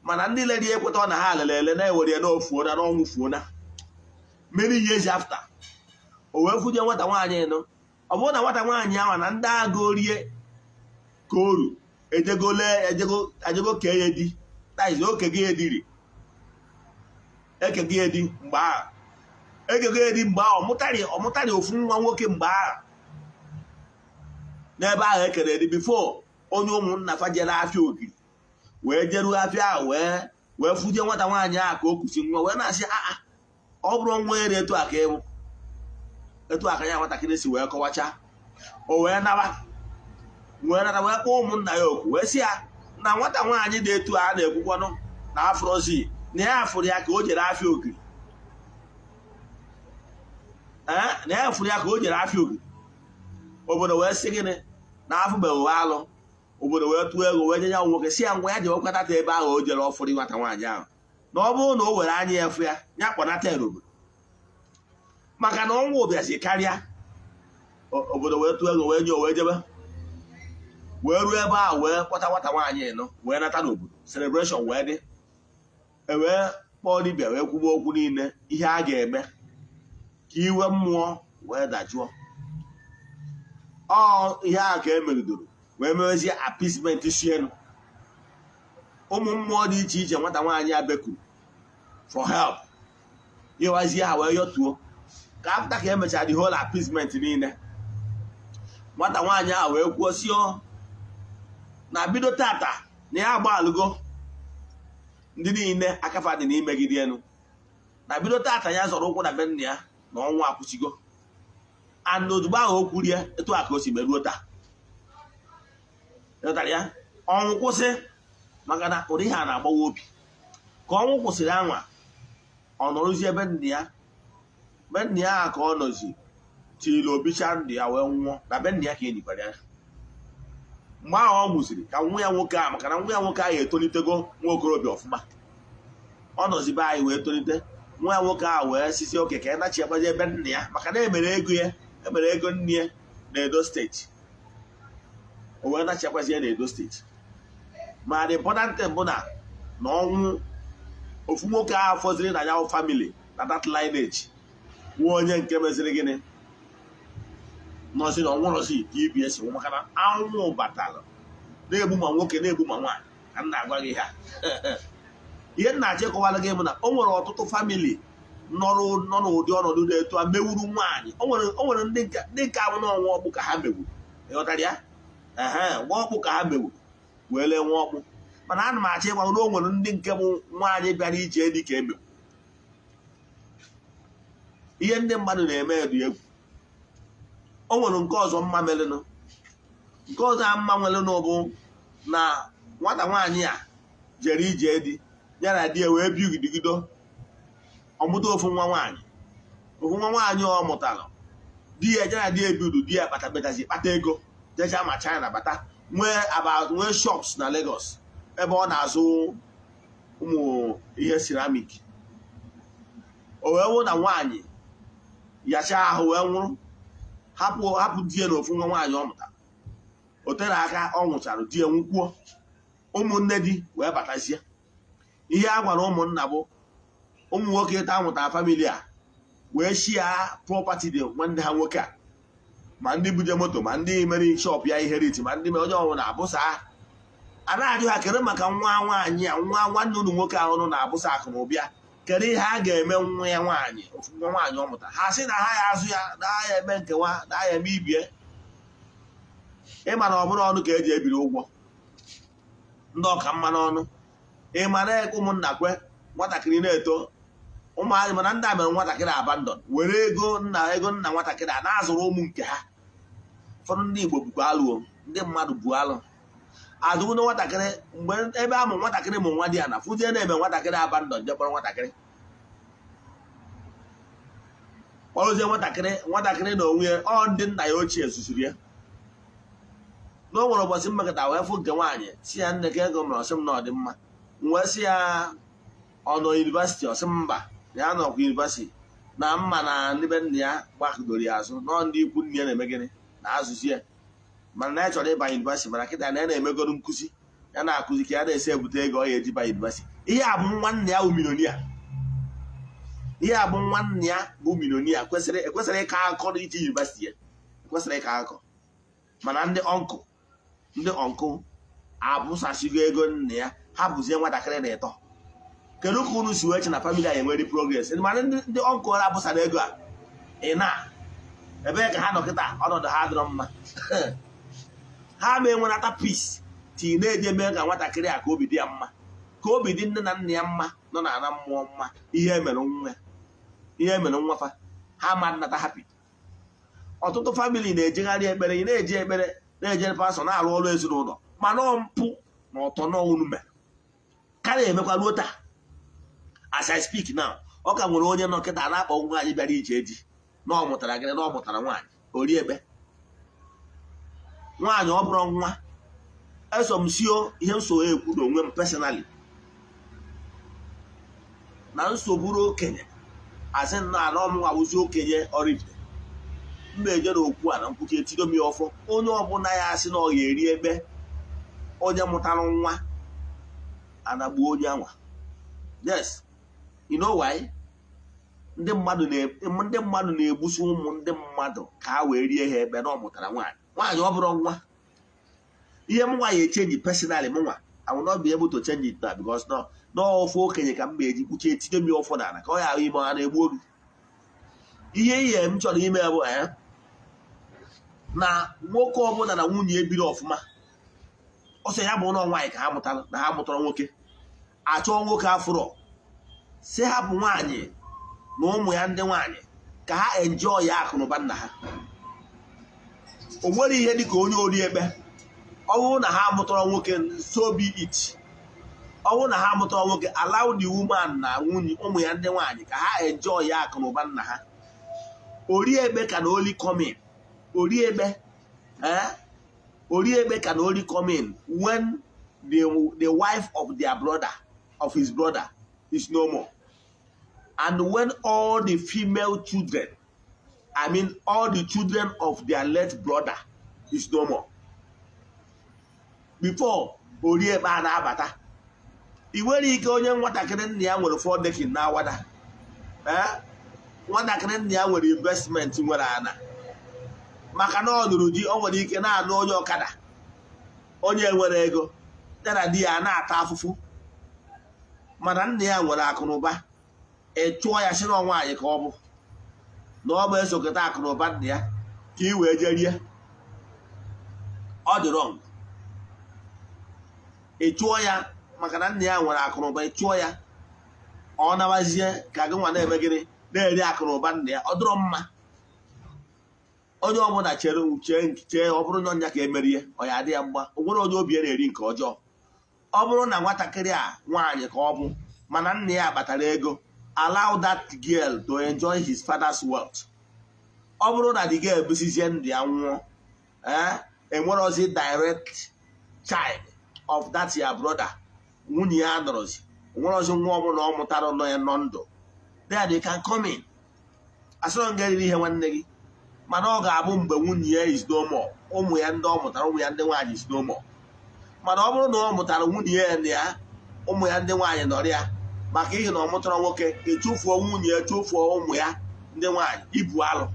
mana ndị lere ya ekweta na ha lele ele na-ewere ya na ofuona na ọnwụ fuona many years after. O wee fụje nwata nwaanyị nụ. Ọ bụrụ na nwata nwaanyị ahụ na ndị agụ rie ka oru ejego lee, ejego ejego kee ya di taizi oke gị ediri eke gị edi mgbe ahụ, eke gị edi mgbe ahụ. Ọmụtarị ofu nwa nwoke mgbe ahụ n'ebe ahụ ekere edi before onye ụmụnna fa jere afịa ogiri wee jeruo afịa ahụ wee fuje nwata nwaanyị ahụ ka o kusi nwa, wee na-asị, aa, ọ bụrụ nwa ere etu a ka ịbụ etu a ka ya nwatakịrị si wee kọwacha. O wee naba, wee nata, wee kpọọ ụmụnna ya oku, wee sị ya na nwata nwaanyị dị etu a na-ekwukwanụ na afrozi na ya fụrụ ya ka o jere afịa ogiri, ee, na ya fụrụ ya ka o jere afịa ogiri. Obodo wee sị gịnị na afụbeghị alụ. Obodo wee tụọ ego wee nye ya nwoke, si ya ngwa, ya jewekwanata ebe ahụ o jere ọfụrụ nwata nwaanyị ahụ, na ọ bụrụ na o were anya ya fụ ya, ya kpọnata ya n'obodo, maka na ọnwụ ụbịazi karịa. Obodo wee tụọ ego wee nye, o wee jebe, wee ruo ebe ahụ, wee kpọta nwata nwaanyị nọ, wee nata n'obodo. Celebration wee dị, e wee kpọọ dibịa, wee kwuba okwu niile ihe a ga-eme ka iwe mmụọ wee dajụọ. Ọ ihe a ka e megidoro wee mewezie appeasement sienu ụmụ mmụọ dị iche iche nwata nwaanyị a bekuru for help, ịwazie ha wee yọtuo ka after ka emechara the whole appeasement niile, nwata nwaanyị ahụ wee kwuo si ọ na bido tata na ya agbaalụgo ndị niile akafa dị n'imegide elu, na bido tata ya zọrọ ụkwụ na be nna ya, na ọnwụ akwụsịgo. And ozugbo ahụ o kwuru ya, etu a ka o si meruo taa. Ịghọtara ya? Ọnwụ kwụsị, maka na ụdị ihe a na-agbawa obi. Ka ọnwụ kwụsịrị anwa, ọ nọrọzi ebe nna ya, be nna ya ka ọ nọzi tiri obicha ndụ ya wee nwụọ na be nna ya ka enyikwara ya. Mgbe ahụ ọ nwụziri ka nwa ya nwoke ahụ, maka na nwa ya nwoke ahụ etolitego nwa okorobịa ọfụma, ọ nọzi be anyị wee tolite. Nwa ya nwoke ahụ wee sisi oke ka ya nachi agbaje ebe nna ya, maka na emere ego ya, emere ego nne ya na Edo Steeti. O wee nachiakwazie na Edo Steeti. Ma the important thing bụ na ọnwụ ofu nwoke ahụ fọziri na ya family na that lineage, nwa onye nke meziri gịnị nọzi na ọnwụrọzi ka ibi esi nwụ, maka na anwụ batara na-egbu ma nwoke, na-egbu ma nwaanyị. Ka m na-agwa gị ha, ihe m na-achọ ịkọwara gị bụ na o nwere ọtụtụ family nọrọ nọ n'ụdị ọnọdụ dị etu a mewuru nwaanyị. O nwere ndị nke ahụ n'ọnwa ọkpụ ka ha mewuru. Ịghọtara ya? Ehe, nwa ọkpụ ka ha mewuru wee lee nwa ọkpụ. Mana ana m achọ ịgwa na o nwere ndị nke bụ nwaanyị bịara ije dị ka emewu. Ihe ndị mmadụ na-eme dị egwu. O nwere nke ọzọ mma merenụ, nke ọzọ a mma nwerenụ bụ na nwata nwaanyị a jere ije di ya na di ya wee bi gidigido, ọmụta ofu nwa nwaanyị. Ofu nwa nwaanyị ọ mụtara, di ya ya na di ya ebidu, di ya kpata betazi kpata ego, jecha ma China bata, nwee about nwee shops na Lagos ebe ọ na-azụ ụmụ ihe ceramic. O wee wụ na nwaanyị yachaa ahụ wee nwụrụ, hapụ hapụ di ya na ofu nwa nwaanyị ọ mụtara. O tere aka ọ nwụchara, di ya nwụkwuo, ụmụnne di wee batazie. Ihe a gwara ụmụnna bụ ụmụ nwoke ịta nwụtara family a wee shia property dị nwanne ha nwoke a, ma ndị buje moto, ma ndị mere shop ya inherit, ma ndị mere onye ọbụla abụsa. A na-ajụ ha, kedu maka nwa nwaanyị a, nwa nwanne unu nwoke ahụ nụ na-abụsa akụ na ụbịa, kedu ihe a ga-eme nwa ya nwaanyị, ofu nwa nwaanyị ọ mụtara? Ha sị na ha ya azụ ya, na ha ya eme nkewa, na ha ya eme ibie. Ịma na ọ bụrụ ọnụ ka eji ebiri ụgwọ ndị ọka mma n'ọnụ. Ịma na ụmụnna kwe nwatakịrị na-eto ụmụazị, mana ndị a mere nwatakịrị abandon, were ego nna, ego nna nwatakịrị a na-azụrụ ụmụ nke ha. Ụfọdụ ndị Igbo bukwa alụ o, ndị mmadụ bu alụ. Azụgbu na nwatakịrị mgbe ebe amụ nwatakịrị mụ nwa dị ya na fụzie na-eme nwatakịrị abandon, je kpọrọ nwatakịrị, kpọrọzie nwatakịrị, nwatakịrị na onwe ya. Ọ ndị nna ya ochie susuru ya na o nwere ụbọchị mmekọta wee fụ nke nwaanyị, si ya, "Nne, ka ego mere?" Ọsị m na ọ dị mma. M wee sị ya, ọ nọ university? Ọsị m mba, na ya nọkwa university na mma na ndị be nna ya gbakọdoro ya azụ nọ, ndị ikwu nne ya na-eme gịnị na azụzi ya, mana na ya chọrọ ịba university, mana kịta na ya na-emegoro nkụzi, ya na-akụzi ka ya na-esi ebute ego ọ ya eji ba university. Ihe a bụ nwanne ya bụ millionaire. Ihe a bụ nwanne ya bụ millionaire kwesịrị ekwesịrị ịkọ akụkọ n'iji university ya, ekwesịrị ịkọ akụkọ, mana ndị uncle abụsasigo ego nna ya, hapụzie nwatakịrị na ịtọ. Kedu ka unu si wee che na family anyị enwere progress? Mana ndị uncle abụsara ego a, ị na ebee ka ha nọ kịta? Ọnọdụ ha adịrọ mma. Ha ma enwenata peace tii na-eji eme ka nwatakịrị a ka obi dị ya mma, ka obi dị nne na nna ya mma, nọ na ana mmụọ mma. Ihe mere nwa, ihe mere nwafa, ha ma nnata happy. Ọtụtụ family na-ejegharị ekpere, ị na-eji ekpere, na-eje pastor, na-arụ ọrụ ezinụlọ, mana ọ mpụ na ọtọ n'ọnụ mere ka na-emekwa ruo taa. As I speak now, ọ ka nwere onye nọ kịta na-akpọ nwaanyị bịara ije di na ọ mụtara gịnị, na ọ mụtara nwaanyị ori ekpe nwaanyị, ọ bụrụ nwa eso m sio ihe nso ekwu na onwe m personally na nsogbu okenye asị na ana ọmụnwa wụzi okenye Oraifite mma eje n'okwu a na nkwuchi etido m ya ọfọ. Onye ọbụla ya asị na ọ ga-eri ekpe onye mụtara nwa, anagbuo onye anwa. Yes, you know why? Ndị mmadụ na-egbusi ụmụ ndị mmadụ ka ha wee rie ha ekpe na ọ mụtara nwaanyị. Nwaanyị ọ bụrụ nwa. Ihe m nwa ya echange personally, m nwa, I will not be able to change it now because no n'ofe okenye ka m ga-eji kpuchie etinye m ya ọfọ n'ala ka ọ ya ahụ ime ha na-egbu obi. Ihe m chọrọ ime bụ na nwoke ọbụla na nwunye ebiri ọfụma, ọsọ ya bụ ụlọ nwaanyị ka ha mụtara na ha mụtara nwoke, achọọ nwoke afụrọ, si hapụ nwaanyị na ụmụ ya ndị nwaanyị ka ha enjoy ya akụnụba nna ha. O nwere ihe dịka onye ori ekpe. Ọ bụrụ na ha mụtara nwoke, so be it. Ọ bụrụ na ha mụtara nwoke, allow the woman na nwunye, ụmụ ya ndị nwaanyị ka ha enjoy ya akụnụba nna ha. Ori ekpe can only come in, ori ekpe, eh, ori ekpe can only come in when the wife of their brother, of his brother, is no more and when all the female children, I mean all the children of their late brother, is no more before ori ekpe a na-abata. Ị nwere ike onye nwatakịrị nna ya nwere four decking na awada, ee, nwatakịrị nna ya nwere investment, nwere ana, maka na ọ nụrụ di, o nwere ike na-anụ onye ọkada, onye nwere ego ya na di ya na-ata afụfụ, mana nna ya nwere akụ na ụba. Ị chụọ ya si na nwaanyị ka ọ bụ na ọ bụ esokọta akụ na ụba nna ya ka ị wee jee rie, ọ dị wrong. Ị chụọ ya maka na nna ya nwere akụ na ụba, ị chụọ ya, ọ nabazie ka gị nwa na-eme gịnị, na-eri akụ na ụba nna ya, ọ dịrọ mma. Onye ọbụla chere chee chee, ọ bụrụ na ọnya ka emerie, ọ ya adị ya mma. O nwere onye obi ya na-eri nke ọjọọ. Ọ bụrụ na nwatakịrị a nwaanyị ka ọ bụ, mana nna ya kpatara ego, allow that girl to enjoy his father's wealth. Ọ bụrụ na the girl bụsizie ndụ ya nwụọ, ee, enwerozi direct child of that your brother, nwunye ya nọrọzi, onwerozi nwa ọbụla ọ mụtara nọ ya nọ ndụ, then they can come in. Asọrọ nga eriri ihe nwanne gị, mana ọ ga-abụ mgbe nwunye ya is no more, ụmụ ya ndị ọ mụtara, ụmụ ya ndị nwaanyị is no more. Mana ọ bụrụ na ọ mụtara nwunye ya na ya, ụmụ ya ndị nwaanyị nọrọ ya, maka ihi na ọ mụtara nwoke, echufuo nwunye ya, chufuo ụmụ ya ndị nwaanyị, ibu alụ.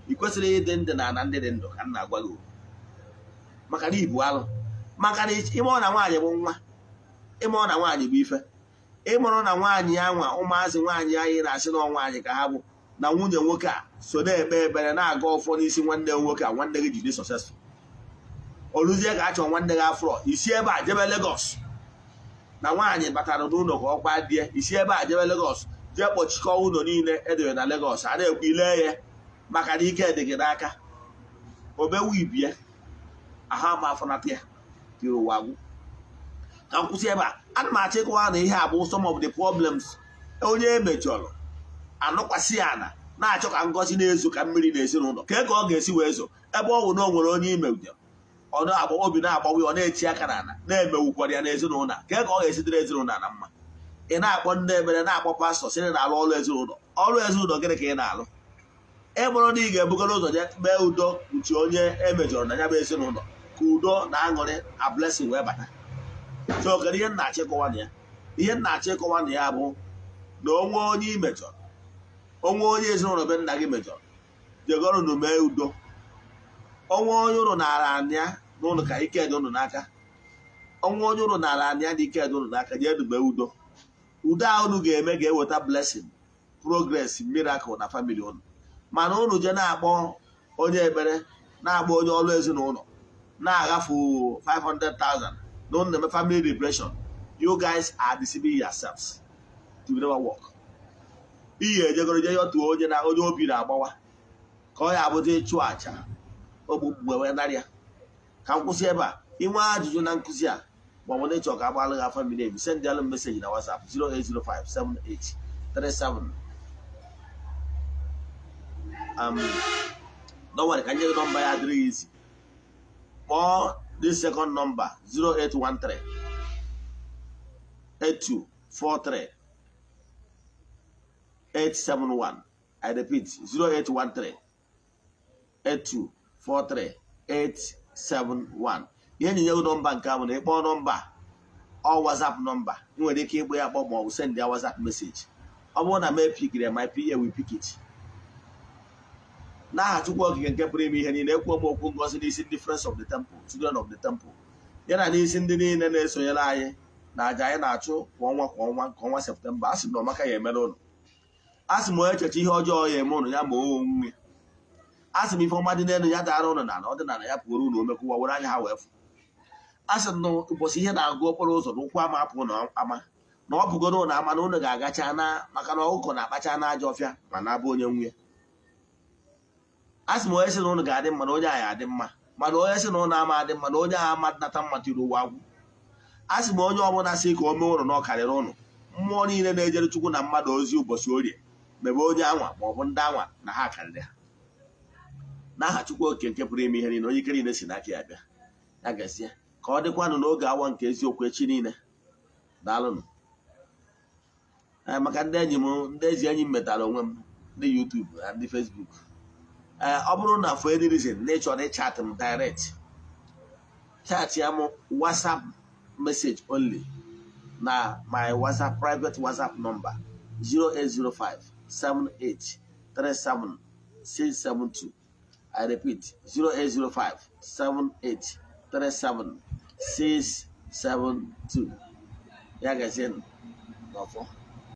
Ị kwesịrị ịdị ndụ na ana ndị dị ndụ ka m na-agwa gị, maka na ibu alụ, maka na ime ọ na nwaanyị bụ nwa, ime ọ na nwaanyị bụ ife, ịmụrụ na nwaanyị ya nwa, ụmụazị nwaanyị anyị na-asị na nwaanyị ka ha bụ na nwunye nwoke a so na-ekpe ekpere, na-aga ọfọ n'isi nwanne nwoke a, nwanne gị jide successful oluzie ka a chọọ nwanne gị afrọ isi ebe a jebe Lagos na nwaanyị batara n'ụlọ ka ọ kwa die, isi ebe a jebe Lagos, jee kpọchikọọ ụlọ niile edere na Lagos a na-ekwu ile ya, maka na ike dị gị n'aka, omewu ibie aha ma afọnata ya. Tiri ụwa agwụ. Ka m kwụsị ebe a. Ana m achọ ịkọwa na ihe a bụ some of the problems. Onye emejọrọ anọkwasị ya ana na-achọ ka ngọzi na-ezo ka mmiri na ezinụlọ ka ka ọ ga-esi wee zo, ebe ọ bụ na o nwere onye imejọrọ, ọ na-agba obi na-agbawa ya, ọ na-echi aka n'ala na-emewukwara ya n'ezinụlọ a. Ka ọ ga-esi dịrị ezinụlọ a na mma? Ị na-akpọ ndị ebere, na-akpọ pastọ, sị na na-alụ ọrụ ezinụlọ. Ọrụ ezinụlọ gịnị ka ị na-alụ? Ị bụrụ na ị ga-ebugoro ụzọ je mee udo uche onye emejọrọ na ya bụ ezinụlọ, ka udo na aṅụrị na blessing wee bata. So kedu ihe m na-achọ ịkọwa na ya? Ihe m na-achọ ịkọwa na ya bụ na onwe onye ị mejọrọ, onwe onye ezinụlọ be nna gị mejọrọ, jegoro unu mee udo. Onwe onye ụnụ nara anya n'ụlọ ka ike dị ụnụ n'aka, onwe onye ụnụ nara anya dị ike dị ụnụ n'aka, jee mee udo. Udo ahụ unu ga-eme ga-eweta blessing, progress, miracle na family ụnụ. Mana ụnụ je na-akpọ onye ekpere, na-akpọ onye ọrụ ezinụlọ, na-aghafu 500,000 na ụnụ na-eme family liberation, you guys are deceiving yourselves. It will never work. Iyi ejegoro je yọtuo onye na onye obi na-agbawa ka ọ ya abụta ịchụ àjà ogbugbu wee narịa. Ka m kwụsị ebe a. Inwe ajụjụ na nkụzi a, ma ọ bụ na ịchọ ka agbalụ gị afa miri emi, send alụ message na WhatsApp 08057837. Don't worry, ka nye gị nọmba ya adịrị gị isi. Kpọọ this second number, 0813 8243 871. I repeat, 0813 8243 871. Ihe nyinye gị nọmba nke a bụ na ịkpọọ nọmba ọ WhatsApp nọmba, ị nwere ike ịkpọ ya akpọ ma ọ bụ send ya WhatsApp message. Ọ bụrụ na m epickiri ya, my PA will pick it. N'aha Chukwu Okike nke pụrụ ime ihe niile, ekwuo m okwu ngozi n'isi ndị Friends of the Temple, Children of the Temple, ya na n'isi ndị niile na-esonyere anyị na aja anyị na-achụ kwa ọnwa kwa ọnwa. Nke ọnwa Septemba, a sị m na ọmaka ya emere ụnụ. A sị m onye echeche ihe ọjọọ ya eme ụnụ, ya ma onwe. A sị m ife ọma dị n'elu ya dara ụnụ n'ala, ọdịnala ya pụrụ ụnụ omekụwa were anya ha wee fụ. A sị m na ụbọchị ihe na-agụ okporo ụzọ na ụkwụ ama apụ na ama na ọ pụgoro ụnụ ama na ụnụ ga-agacha na, maka na ọkụkọ na-akpacha n'ajọ ọfịa ma na-abụ onye nwunye. A sị m onye sị na ụnụ ga-adị mma na onye ahụ adị mma, mana onye sị na ụnụ ama adị mma na onye ahụ ama nata mma tiri ụwa agwụ. A sị m onye ọbụla sị ka o mee ụnụ na ọ karịrị ụnụ, mmụọ niile na-ejere Chukwu na mmadụ ozi ụbọchị Orie mebe onye anwa ma ọ bụ ndị anwa na ha karịrị ha. N'aha Chukwu Oke nke pụrụ ime ihe niile, onye ike niile si n'aka ya bịa, ya gazie. Ka ọ dịkwanụ n'oge awa nke eziokwu echi niile. Daalụnụ. Ee, maka ndị enyi m, ndị ezi enyi m metara onwe m, ndị YouTube na ndị Facebook, ee, ọ bụrụ na for any reason na ị chọrọ ịchat m direct, chat ya m WhatsApp message only na my WhatsApp, private WhatsApp number, 0805 78 37 672. I repeat, 0805 78 37 672. Ya gazienụ n'ọfọ.